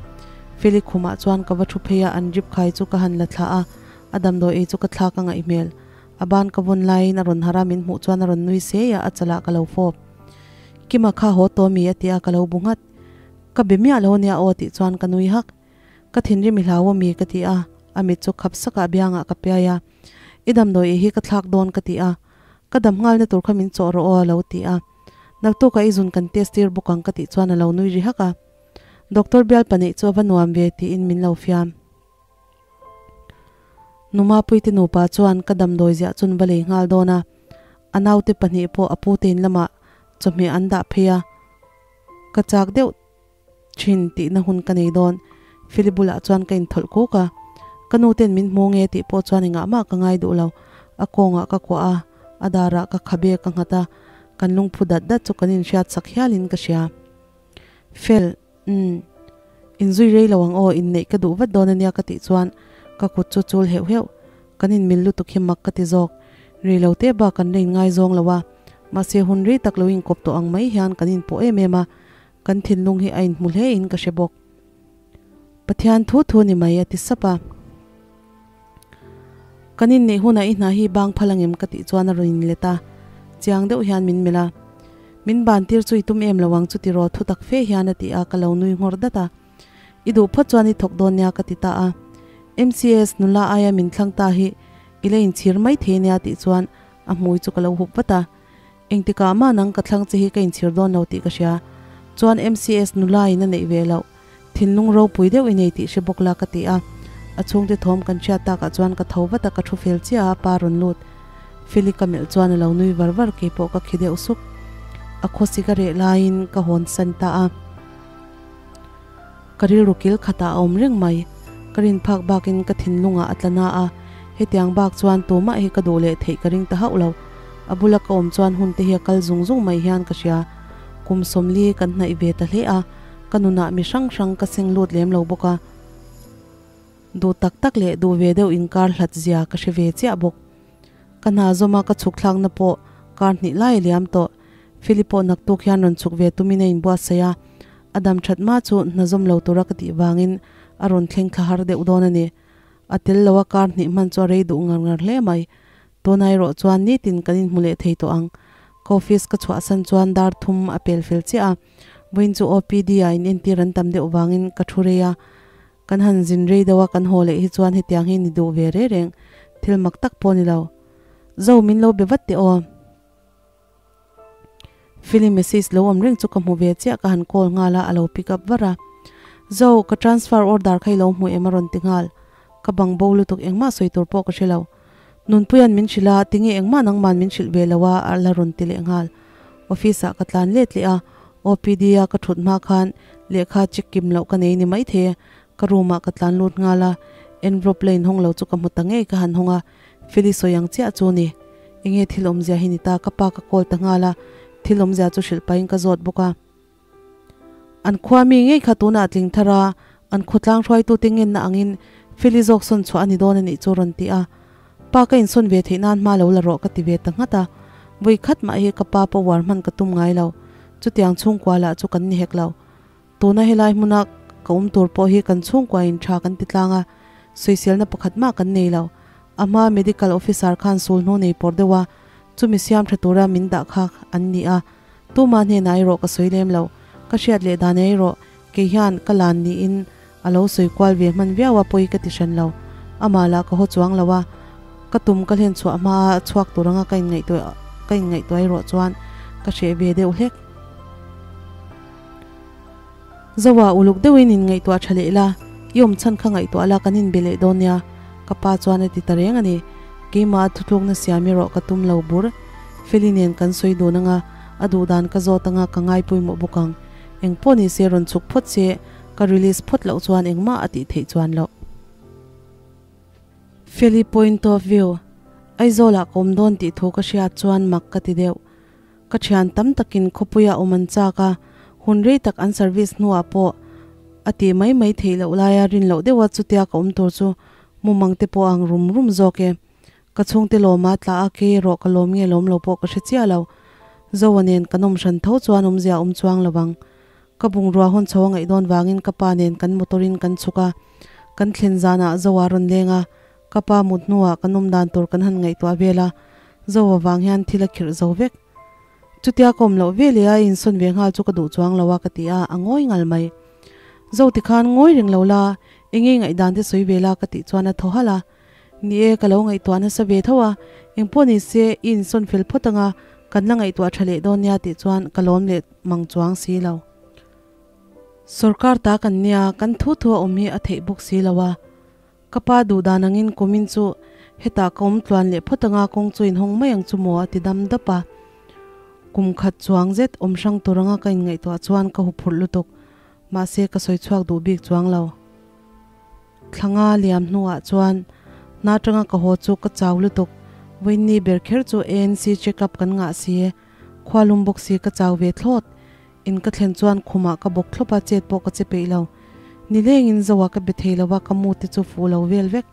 Feli khumah chuan ka va thu phei a, an drip khai chu ka han la thlah a, a damdawi ei chu ka thlak a ngaih hmel. A ban ka vawn laiin a rawn harh a, min hmuh chuan a rawn nui sei a, a chalah ka lo fawp. Kima kha haw tawh mi a ti a, ka lo bu nghat. Ka be miah lo ania aw tih chuan ka nui hak. Ka thinrim i hlau ami ka ti a, a mit chu khap sak ah biangah ka piai a, I damdawi ei hi ka thlak dawn ka ti a, ka dam nghalna tur kha min chawh rawh aw a lo ti a, naktuk ah i zun kan test tir bawk ang ka tih chuan a lo nui ri hak a, Doctor bial pahnih chu a va nuam ve tiin min lo fiam. Numapuite nupa chuan ka damdawi ziah chun va lei nghal dawn a, a naute pahnih pawh a pute in lamah chawhmeh an dah phei a, ka chak deuh thin tihna hun ka nei dawn. Philip bulah chuan ka inthawlh kuk a, ka nu ten min hmu nge tih pawh chuan engah mah ka ngai duh lo. A kawngah ka kuah a, a darah ka khabe ka nghat a, kan lungphu dat dat chu kan inhriat sak hialin ka hria. Fel, umm, inzui rei lo ang aw, inneih ka duh vat dawn ania ka tih chuan ka kut chu chul heuh heuh. Kan inmil lutuk hi mak ka ti zawk. Rei lo te bak kan la inngaizawng lo a, mahse hun rei tak lo inkawp tawh ang mai hian kan inpawh em em a, kan thinlung hi a inhmu hle in ka hre bawk. Pathian thu thu ni mai a ti sap a. Kan inneih hunah i hna hi bang phal angem ka tih chuan a rawn inlet a, chiang deuh hian min melh a. Min ban tir chu i tum em lo ang chu tiraw thu tak fe hian a ti a, ka lo nui nghawr dat a. I duh phawt chuan i thawk dawn nia ka ti ta a. MCS nula aia min thlang ta hi i la inchhir mai thei nia tih chuan a hmui chu ka lo hup vat a. Engtikah mah nang ka thlang che hi ka inchhir dawn lo tih ka hria. Chuan MCS nula in a neih ve loh. Thinlung ropui deuh i nei tih hre bawk la ka ti a. A chhungte thawm kan hriat takah chuan ka tho vat a, ka thu fel chiah a, pa rawn lut. Feli ka melh chuan a lo nui var var, keipawh ka khi deuh sup. A khawsi ka reh laiin ka hawn san ta a. Ka rilru kil khatah a awm reng mai. Ka rin phak bakin ka thinlungah a tla na a, hetiang bak chuan tumah hi ka duh leh theih ka ring ta hauh lo. A bula ka awm chuan hun te hi a kal zung zung mai hian ka hria. Kum sawmli kan hnaih ve ta hle a, ka nunah mi hrang hrang ka seng lut lem lo bawk a. Duh tak tak leh duh ve deuh inkar hlat zia ka hre ve chiah bawk. Ka hna zawma ka chhuk thlakna pawh kar hnih lai a liam tawh. Philip pawh naktuk hian rawn chhuk ve tumin a inbuatsaih a, a dam that hma chu hna zawm lo tura ka tih vangin a rawn thleng thla har deuh dawn a ni. A tel lo a kar hnih hman chu a rei duh ngar ngar hle mai. Tuna erawh chuan nitin kan inhmu leh thei tawh ang. Ka office ka chhuahsan chuan dar thum a pel fel chiah a, vawiin chu OPD ah in entir an tam deuh vangin ka thu rei a, Kan han zin rei deuh a kan haw leh hi chuan hetiang hi ni duh ve reng reng thil mak tak pawh ni lo. Zo min lo be vat teh aw. Film message lo awm reng chu ka hmu ve chiah ka han call nghal a a lo pick up var a. Zo ka transfer order kha i lo hmu em a rawn ti nghal. Ka bang bo lutuk engmah sawi tur pawh ka hre lo. Nunpuia'n min hrilh a tinge engmah nangma'n min hrilh ve lo a a la rawn ti leh nghal. Office ah ka tlan let leh a, OPD a ka thut hma khan lehkha check kim loh ka nei ni maithei, ka room ah ka tlan lut nghal a, envelope la inhawng lo chu ka hmu ta ngei ka han hawng a, Feli sawi ang chiah chu ni. Enge thil awmzia hi ni ta, ka pa ka call ta nghal a, thil awmzia chu hrilh pahin ka zawt bawk a. An khua mi ngei kha tunah tling thar a, an khawtlang hruaitute ngenna angin Feli zawk sawn chhuah a ni dawn a nih chu rawn ti a. Pa ka insawn ve theih nan hma lo la rawh ka ti ve ta nghat a. Vawi khat mah hi ka pa power hman ka tum ngai lo. Chutiang chhungkua lah chu kan ni hek lo. Tuna helai hmuna ka awm tur pawh hi kan chhungkua in tha kan ti tlang a, sawiselna pakhat mah kan nei lo. A hma medical officer khan sul hnu nei pawr deuh a, chumi siam tha tura min dah kha an ni a. Tuma hnenah erawh ka sawi lem lo. Ka hriat leh dan erawh kei hian ka lan niin A lo sawi kual ve hman viau a pawi ka ti hran lo. Amah lah ka haw chuang lo a, ka tum ka hlen chhuah hma a chhuak tur anga ka inngaihtuah ka inngaihtuah erawh chuan ka hreh ve deuh hlek. Zoa uluk deuhin inngaihtuah tha leh la, i awm chhan kha ngaihtuah la kan inbe leh dawn nia, ka pa chuan a ti ta reng a ni. Keimah a thutlukna siam erawh ka tum lo bur. Feli nen kan sawi dun anga, a duhdan ka zawt anga ka ngai pawimawh bawk ang. Engpawh ni se rawn chhuk phawt se, ka release phawt loh chuan engmah a tih theih chuan loh. Feli point of view, Aizawlah ka awm dawn tih thu ka hriat chuan mak ka ti deuh. Ka thian tam takin khawpuia awm an chak a, hun rei tak an service hnuah pawh a tih mai mai theih loh laia rin loh deuha chutia ka awm tur chu mumang te pawh a ang rum rum zawk e. Ka chhungte lawma tla a kei erawh ka lawm nge lawm lo pawh ka hre chiah lo. Zoa nen kan awm hran tho chuan awmzia a awm chuang lo ang. Ka bungrua hawn chho a ngaih dawn vangin ka pa nen kan motor in kan chhuk a, kan thlen zanah Zoa a rawn leng a, Ka pa mut hnuah kan awm dan tur kan han ngaihtuah vel a, Zoa vang hian thil a khirh zo vek. Chutia ka awm loh ve leh a insawn ve nghal chu ka duh chuang lo a ka ti a, a ngawi ngal mai. Zo tikhan ngawi reng lo la, eng nge ngaihdan te sawi ve la ka tih chuan a thaw halh a. Ni e, ka lo ngaihtuah nasa ve tho a, engpawh ni se i insawn fel phawt anga kan la ngaihtuah tha leh dawn nia tih chuan ka lawm leh mang chuang si lo. Sorkar ta kan nia, kan thu thu a awm hi a theih bawk si lo a. Ka pa duh dan angin kumin chu hetah ka awm tluan leh phawt anga kawng chu inhawng mai ang chu maw a ti dam dap a. Kum khat chuang zet awm hrang tur anga ka inngaihtuah chuan ka huphurh lutuk. Mahse ka sawi chhuak duh bik chuang lo. Thlanga liam hnuah chuan hna tanga ka haw chu ka chau lutuk. Vawiinni ber kher chu ANC check up kan ngah si. Khualum bawk si ka chau ve thlawt. In ka thlen chuan khumah ka bawk thlawp a, chet pawh ka che peih lo. Nilengin Zoa ka be thei lo a, ka mu te chu fuh lo vel vek.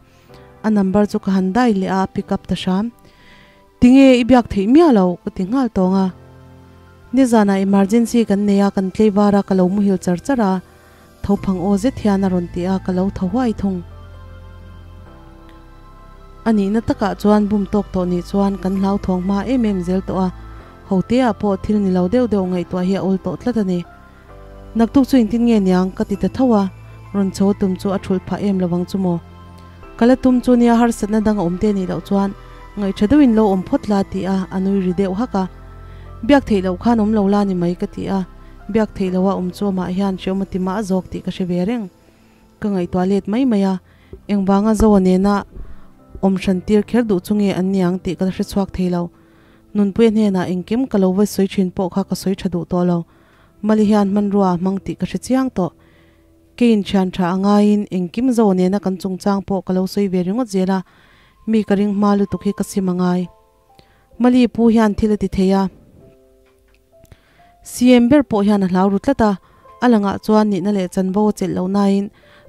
A number chu ka han dai leh a, a pick up ta hram. Tinge i biak theih miah lo? ka ti nghal tawng a. Nizanah emergency kan nei a, kan tlei var a, ka lo muhil char char a. Tho phang aw zet hian a rawn ti a, ka lo tho huai thung. A nihna takah chuan bum tawk tawh nih chuan kan hlauthawng hma em em zel tawh a, hote-ah pawh thil ni lo deuh deuh ngaihtuah hi a awl tawh tlat a ni. Naktuk chu engtin nge niang ka ti ta tho a, rawn chho tum chu a thulh phah em lovang chu maw. Ka la tum chu nia harsatna dang a awm te nih loh chuan ngaihṭha deuhin lo awm phawt la ti a, a nui ri deuh hak a. Biak theih loh khan awm lo la ni mai ka ti a. Biak theih loha awm chu amah hian hreawm a ti mah zawk tih ka hre ve reng. Ka ngaihtuah let mai mai a, engvanga Zoa nena awm hran tir kher duh chu nge an niang tih ka hre chhuak thei lo. Nunpuia hnenah engkim ka lo va sawi thin pawh kha ka sawi tha duh tawh lo. Mali hian hmanrua a hmang tih ka hre chiang tawh. Keiin thian tha a ngaiin engkim Zoa nena kan chungchang pawh ka lo sawi ve ringawt zel a, mi ka ring hma lutuk hi ka sim a ngai. Mali pu hian thil a ti thei a. CM ber pawh hian a hlau ru tlat a, a langah chuan nihna leh chanvo a chelh loh nain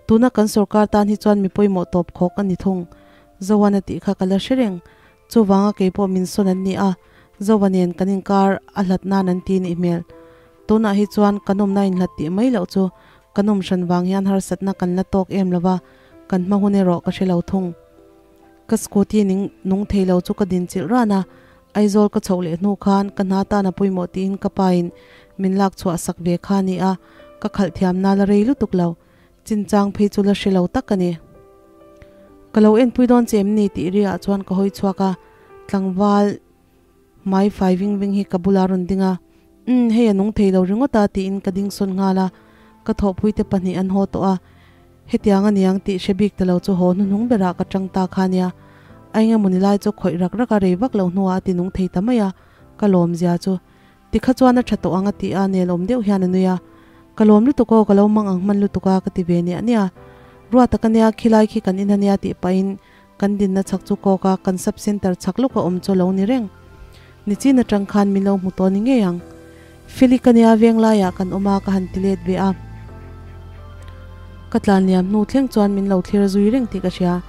tuna kan sorkar tan hi chuan mi pawimawh tawp khawk a ni thung. Zoan a tih kha ka la hre reng. Chuvanga kei pawh min sawn an ni a, Zoa nen kan inkar a hlat nan an ti nih hmel. Tunah hi chuan kan awmna inhlat tih mai loh chu kan awm hran vang hian harsatna kan la tawk em lova, kan hma hun erawh ka hre lo thung. Ka scooty ning nung thei lo chu ka din chilh ran a, Aizawl ka chhoh leh hnu khan ka hna tan a pawimawh tiin ka pa in min lak chhuah sak ve kha a ni a, ka khalh thiam na la rei lutuk lo. Chinchang phei chu la hre lo tak a ni. Ka lo enpui dawn che em ni tih ri ah chuan ka hawi chhuak a, tlangval hmai fai ving ving hi ka bulah a rawn ding a, Umm hei a nung thei lo ringawt a tiin ka ding sawn nghal a, ka thawhpui te pahnih an haw tawh a, Hetiang a niang tih hre bik ta lo chu haw hnuhnung berah ka tang ta kha nia. A engemawni lai chu khawih rak rak a rei vak lo hnuah a ti nung thei ta mai a, ka lawm zia chu. Tikha chuan a tha tawh ang a ti a, nelawm deuh hian a nui a. Ka lawm lutuk aw, ka lo mang ang hman lutuk a ka ti ve niah niah. Ruat a ka nia, khilai khi kan in a nia tih pahin kan dinna chhak chu kawk a, kan sub centre chhak lawk a awm chu a lo ni reng. Nichin atang khan min lo hmu tawh ni ngei ang. Feli ka nia veng laiah kan awm a ka han ti let ve a. Ka tlan liam hnu thleng chuan min lo thlir zui reng tih ka hria.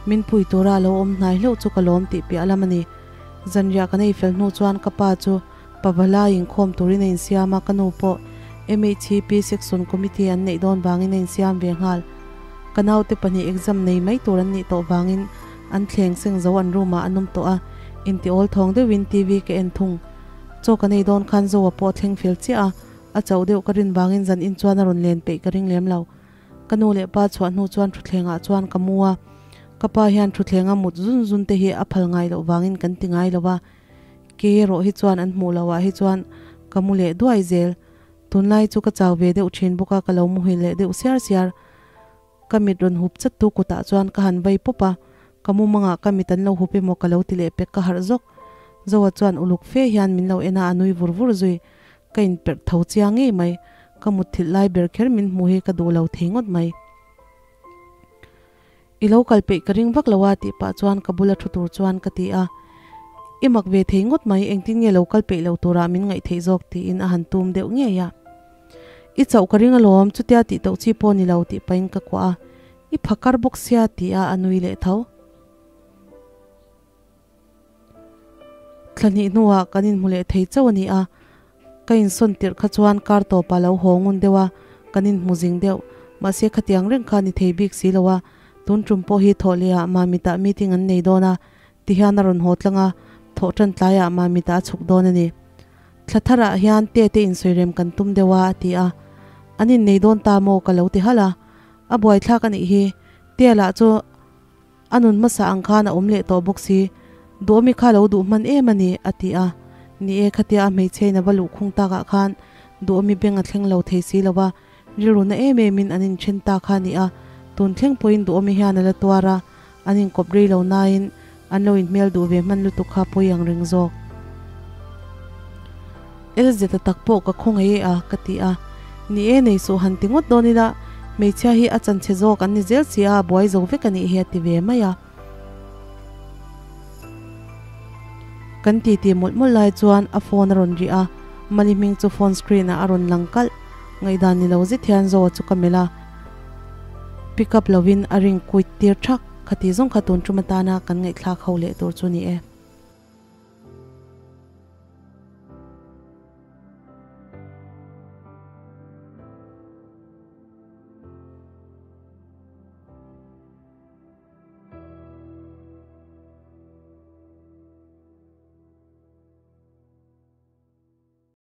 Min pui tura a lo awm hnai hleuh chu ka lawm tih piah lam a ni. Zanriah kan ei fel hnu chuan ka pa chu Pavala inkhawm turin a insiam a, ka nu pawh MHCP Section Committee an neih dawn vangin a insiam ve nghal. Ka naute pahnih exam nei mai tur an nih tawh vangin an thleng seng zo an room ah an awm tawh a, inti awl thawng deuhin TV ka en thung. Chaw kan ei dawn khan Zoa pawh a thleng fel chiah a, a chauh deuh ka rin vangin zan in chuan a rawn len peih ka ring lem lo. Ka nu leh pa chhuah hnu chuan thutthlengah chuan ka mu a, ka pa hian thutthlenga mut zun zun te hi a phal ngai loh vangin kan ti ngai lo va, kei erawh hi chuan an hmuh loh ah hi chuan ka mu leh duai zel. Tunlai chu ka chau ve deuh thin bawk a, ka lo muhil leh deuh siar siar. Ka mit rawn hup chat tu kutah chuan ka han vai pawp a, ka mumangah ka mit an lo hup emaw ka lo ti leh pek ka harh zawk. Zoa chuan uluk fe hian min lo en a, a nui vur vur zui. Ka inperh tho chiang ngei mai, ka mutthilh lai ber kher min hmu hi ka duh lo thei ngawt mai. I lo kal peih ka ring vak lo a tih pah chuan ka bula thu tur chuan ka ti a, I mak ve thei ngawt mai, engtin nge lo kal peih lo tura min ngaih theih zawk tiin a han tum deuh ngei a. I chauh ka ring alawm, chutia tih tauh chi pawh ni lo tih pahin ka kuah a, I phakar bawk sia ti a a nui leh tho. Thla hnih hnuah kan inhmu leh thei chauh a ni a, ka insawn tirh kha chuan kar tawp a lo haw ngun deuh a, kan inhmu zing deuh. Mahse khatiang reng kha ni thei bik si lo a, tun tum pawh hi thawh lehah Mamitah meeting an nei dawn a, tihian a rawn haw tlang a, thawh tan tlaiah Mamitah a chhuk dawn a ni. Thla tharah hian tete insawi rem kan tum deuh a, a ti a. An innei dawn ta maw ka lo ti halh a, a buaithlak a nih hi, Tia lah chu A nun hmasa ang khan a awm leh tawh bawk si. Duhawmi kha lo duh hman em a ni, a ti a. Ni e, khatia a hmeichhein a va luh khung takah khan Duhawmi beng a thleng lo thei si lo va, rilru na em emin an inthen ta kha a ni a. Tun thleng pawhin Duhawmi hian a la tuar a, an inkawp rei lo nain an lo inhmel duh ve hman lutuk kha pawi ang reng zawk. Elzeta tak pawh ka khawngaih e a, ka ti a. Ni e, nei suh han ti ngawt dawn ila, hmeichhia hi a chanchhe zawk an ni zel si a, a buai zo vek a nih hi a ti ve mai a. Kan titi mawlh mawlh lai chuan a phone a rawn ri a, Mali hming chu phone screen ah a rawn lang kalh. Ngaihdan ni lo zet hian Zoa chu ka melh a, pick up lovin a ring kuit tir thak. Khati zawng kha tun tum atana kan ngaihthlak ho leh tur chu ni e.